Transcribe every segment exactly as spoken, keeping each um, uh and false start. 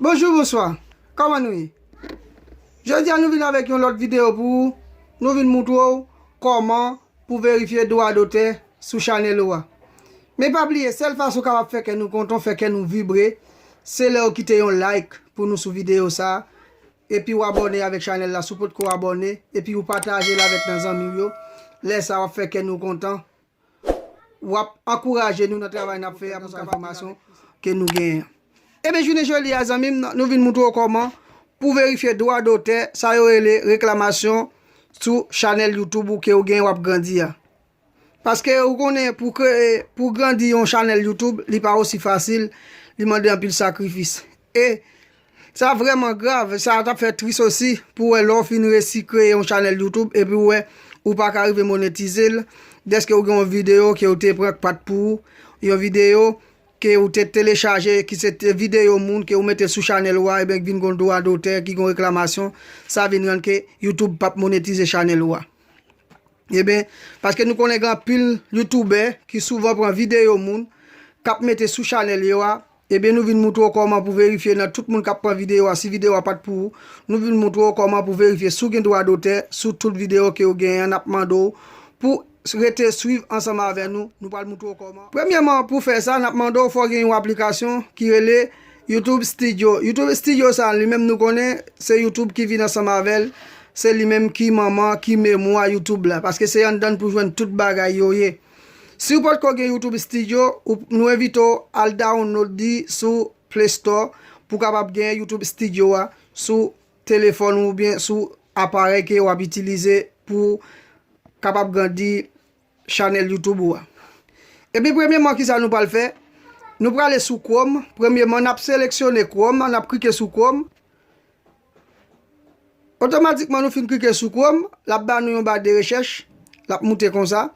Bonjou, bonswa. Kòman nou ye? Jodi a nou vin avèk yon lòt videyo pou ou. Nou vin moutre w kòman pou verifye dwa dotè sou chanèl ou a. Men pa bliye, sèl fason w kapab fè kè nou kontan, fè kè nou vibre, se lè w kite yon like pou nou sou videyo sa a. Epi w abòne avèk chanèl la si w potko abòne, epi w pataje l avèk nan zanmi w yo. Lè sa a w ap fè kè nou kontan. W ap ankouraje nou nan travay n ap fè a pou enfòmasyon ke nou genyen. Ebyen, jounen jodi a, zanmi m, nou vin moutre w kòman pou verifye dwa dotè, sa yo rele reklamasyon sou chanèl YouTube ou ke w gen w ap grandi a. Paske ou konnen pou kreye, pou grandi yon chanèl YouTube, li pa osi fasil, li mande anpil sakrifis. E sa vrèman grav, sa t ap fè tris osi pou wè lè w fin resi kreye yon chanèl YouTube epi w wè ou pa ka rive monetize l, dèske ou gen yon videyo ke w te pran k pa t pou ou, yon videyo ke w te telechaje, ki se te videyo moun ke w mete sou chanèl ou a, ebyen k vin gon dwa dotè, ki gon reklamasyon, sa vin rann ke YouTube p ap monetize chanèl ou a. Ebyen, paske nou konnen gen anpil youtubè ki souvan pran videyo moun k ap mete sou chanèl yo a. Ebyen, nou vin moutre w kòman pou verifye nan tout moun k ap pran videyo a, si videyo a pa t pou ou. Nou vin moutre w kòman pou verifye si w gen dwa dotè sou tout videyo ke w genyen an. N ap mande w pou rete swiv ansanm avè nou. Nou pral moutre w kòman. Premyèman, pou fè sa, n ap mande w fò w gen yon aplikasyon ki rele YouTube Studio. YouTube Studio sa, li menm nou konnen, se YouTube ki vin ansanm avè l. Se li menm ki manman, ki memwa YouTube la, paske se anndan n pou jwenn tout bagay yo ye. Si w potko gen YouTube Studio, ou, nou envite w al download li sou Play Store pou w kapab gen YouTube Studio a sou telefòn ou oubyen sou aparèy ke w ap itilize pou w kapab grandi chanèl YouTube ou a. Epi premyèman, kisa nou pral fè? Nou prale sou Chrome. Premyèman, n ap seleksyone Chrome, n ap klike sou Chrome. Otomatikman, nou fin klike sou Chrome, l ap ba nou yon ba de rechèch, l ap moute konsa.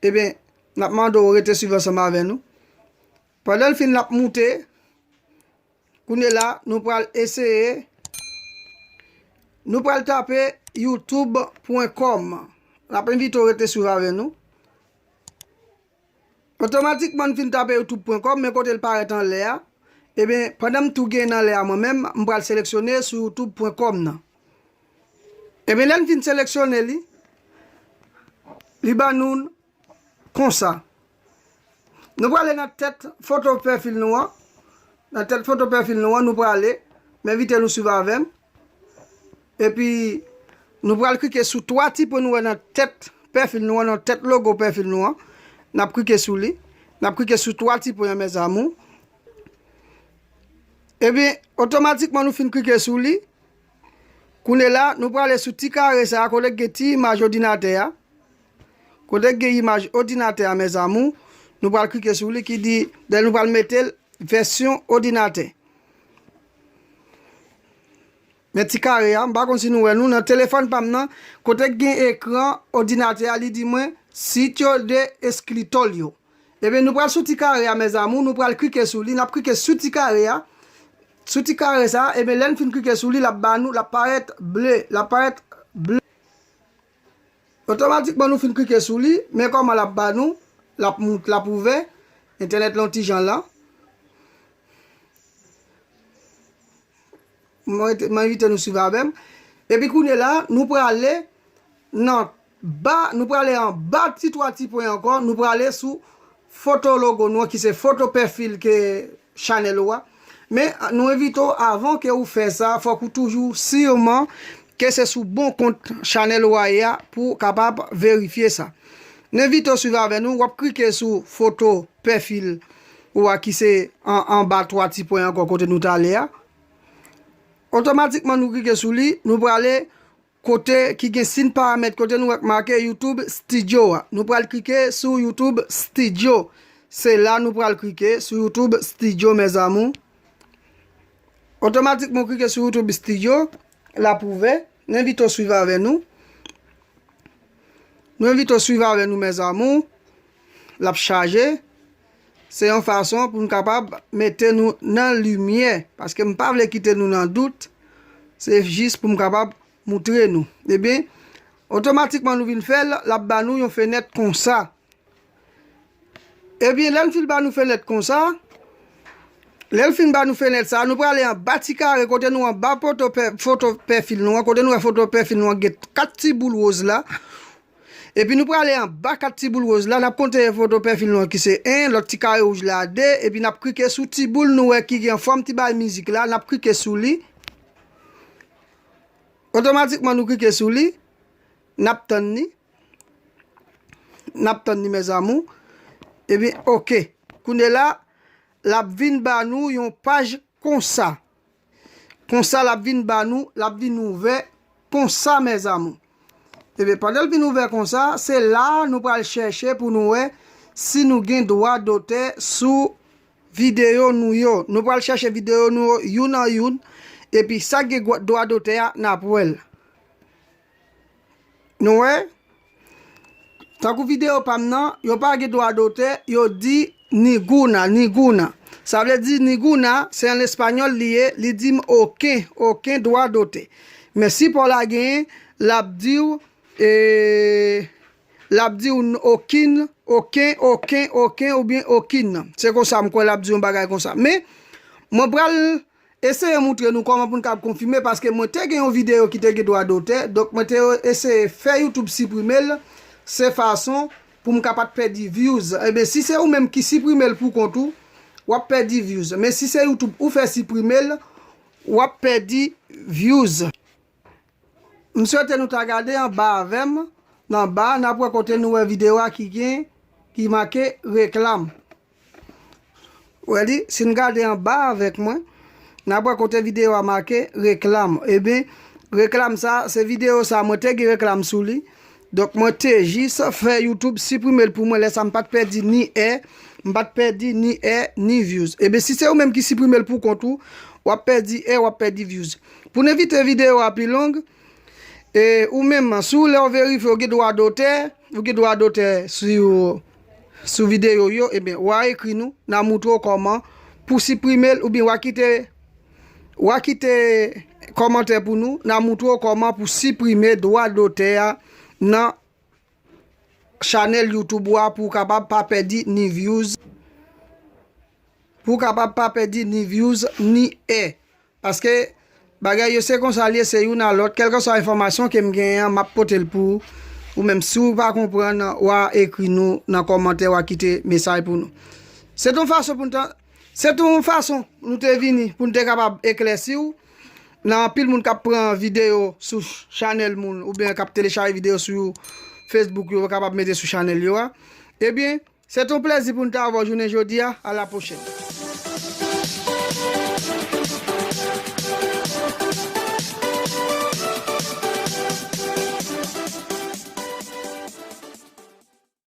Ebyen, n ap mande w rete swiv ansanm avè nou. Pandan l fin, l ap moute. Kounye la, nou pral eseye, nou pral tape youtube pwen kòm. N ap envite w rete swiv avè nou. Otomatikman, n fin tape youtube pwen kòm, men kote l parèt anlè a. Ebyen, pandan m tou gen anlè a mwen menm, m pral seleksyone sou youtube pwen kòm nan. Ebyen, lè n fin seleksyone li, li ban nou konsa. Nou prale nan tèt foto pèfil nou an. Nan tèt foto pèfil nou an, nou prale. M envite nou swiv avè m. Epi, nou pral klike sou twa ti pwen nou wè nan tèt pèfil nou an, nan tèt logo pèfil nou an. N ap klike sou li. N ap klike sou twa ti pwen an, mes amours. Ebyen, otomatikman nou fin klike sou li. Kounye la, nou prale sou ti kare sa a, kote k gen ti imaj òdinatè a. Kote k gen imaj òdinatè a, mes amours, nou pral klike sou li ki di, lè nou pral mete l, vèsyon òdinatè. Men ti kare a, m pa konn si nou wè nou, nan telefòn pa m nan, kote k gen ekran òdinatè a, li di mwen, sitio de escritorio. Ebyen, nou pral sou ti kare a, mes amours, nou pral klike sou li, n ap klike sou ti kare a. Sou ti kare sa a, ebyen, lè n fin klike sou li, l ap ba nou, l ap parèt ble, l ap parèt ble. Otomatikman, nou fin klike sou li, men kòman l ap ba nou, l ap mout, l ap ouvè, entènèt lan ti jan la. Mwen rete, mwen envite nou swiv avè m. Epi kounye la, nou prale nan ba, nou prale anba ti twa ti pwen ankò, nou prale sou foto logo nou an, ki se foto pèfil ke chanèl ou a. Men, nou envite w, avan ke ou fè sa, fòk ou toujou siman ke se sou bon kont chanèl ou a ye a pou w kapab verifye sa. Nou envite w swiv avè nou, w ap klike sou foto pèfil ou a ki se an, anba twa ti pwen ankò kote nou t ale a. Otomatikman nou klike sou li, nou prale kote ki gen siy paramèt, kote nou wè k make YouTube Studio a. Nou pral klike sou YouTube Studio. Se la nou pral klike sou YouTube Studio, mes amours. Otomatikman w klike sou YouTube Studio, l ap ouvè. Nou envite w swiv avè nou. Nou envite w swiv avè nou, mes amours. L ap chaje. se yon fason pou m kapab mete nou nan limyè, paske m pa vle kite nou nan dout, se jis pou m kapab moutre nou. Ebyen, otomatikman nou vin fè l, l ap ba nou yon fenèt konsa. Ebyen, lè l fin ba nou fenèt konsa, lè l fin ba nou fenèt sa, nou prale anba ti kare kote nou anba foto pè-, foto pèfil nou an, kote nou wè foto pèfil nou an gen kat ti boul woz la. Epi nou prale anba kat ti boul woz la, n ap konte foto pèfil nou an ki se en, lòt ti kare wouj la de, epi n ap klike sou ti boul nou wè ki gen fòm ti bay mizik la, n ap klike sou li. Otomatikman nou klike sou li, n ap tann li. N ap tann li, mes amours. Ebyen, oke. Kounye la, l ap vin ba nou yon paj konsa. Konsa, l ap vin ba nou, l ap vin ouvè konsa, mes amours. Ebyen, pandan l vin ouvè konsa, se la nou pral chèche pou nou wè si nou gen dwa dotè sou videyo nou yo. Nou pral chèche videyo nou yo youn an youn, epi sa gen gwa-, dwa dotè a, n ap wè l. Nou wè? Tankou videyo pa m nan, yo pa gen dwa dotè, yo di ninguna, ninguna. Sa vle di ninguna, se an espanyòl li ye, li di m oken, oken dwa dotè. Men si pa w la genyen, l ap di w, e, l ap di w n-, okin, oken, oken, oken, oubyen okin. Se konsa m kwè l ap di yon bagay konsa. Men, mwen pral eseye moutre nou kòman pou n kab konfime, paske mwen te gen yon videyo ki te gen dwa dotè, donk mwen te eseye fè YouTube siprime l, se fason pou m ka pa t pèdi views. Ebyen, si se ou menm ki siprime l pou kont ou, w ap pèdi views. Men si se YouTube ou fè siprime l, w ap pèdi views. M swete nou ta gade anba avè m, nan ba, n ap wè kote nou wè videyo a ki gen, ki make reklam. Wè li, si n gade anba avèk mwen, n ap wè kote videyo a make reklam. Ebyen, reklam sa, se videyo sa, mwen te gen reklam sou li. Donk, mwen te jis fè YouTube siprime l pou mwen. Lè sa, m pa t pèdi ni è, m pa t pèdi ni è, ni views. Ebyen, si se ou menm ki siprime l pou kont ou, w ap pèdi è, w ap pèdi views. Pou n evite videyo a pi long, e ou menm, si w lè w verifye, w gen dwa dotè, ou gen dwa dotè sou, sou videyo yo, ebyen, w a ekri nou, n a moutre w kòman pou siprime l, oubyen w a kite, w a kite kòmantè pou nou, n a moutre w kòman pou siprime dwa dotè a nan chanèl YouTube ou a pou w kapab pa pèdi ni views, pou w kapab pa pèdi ni views, ni è. Paske bagay yo se konsa l ye, se youn a lòt. Kèlkeswa enfòmasyon ke m genyen an, m ap pote l pou ou. Ou menm, si w pa konprann, w a ekri nou nan kòmantè, w a kite mesaj pou nou. Se t yon fason pou n ta, se t yon fason nou te vini pou n te kapab eklèsi w. Nan anpil moun k ap pran videyo sou chanèl moun, oubyen k ap telechaje videyo sou Facebook yo, yo kapab mete sou chanèl yo a. Ebyen, se t yon plèzi pou n ta avè w jounen jodi a. A la pwochèn.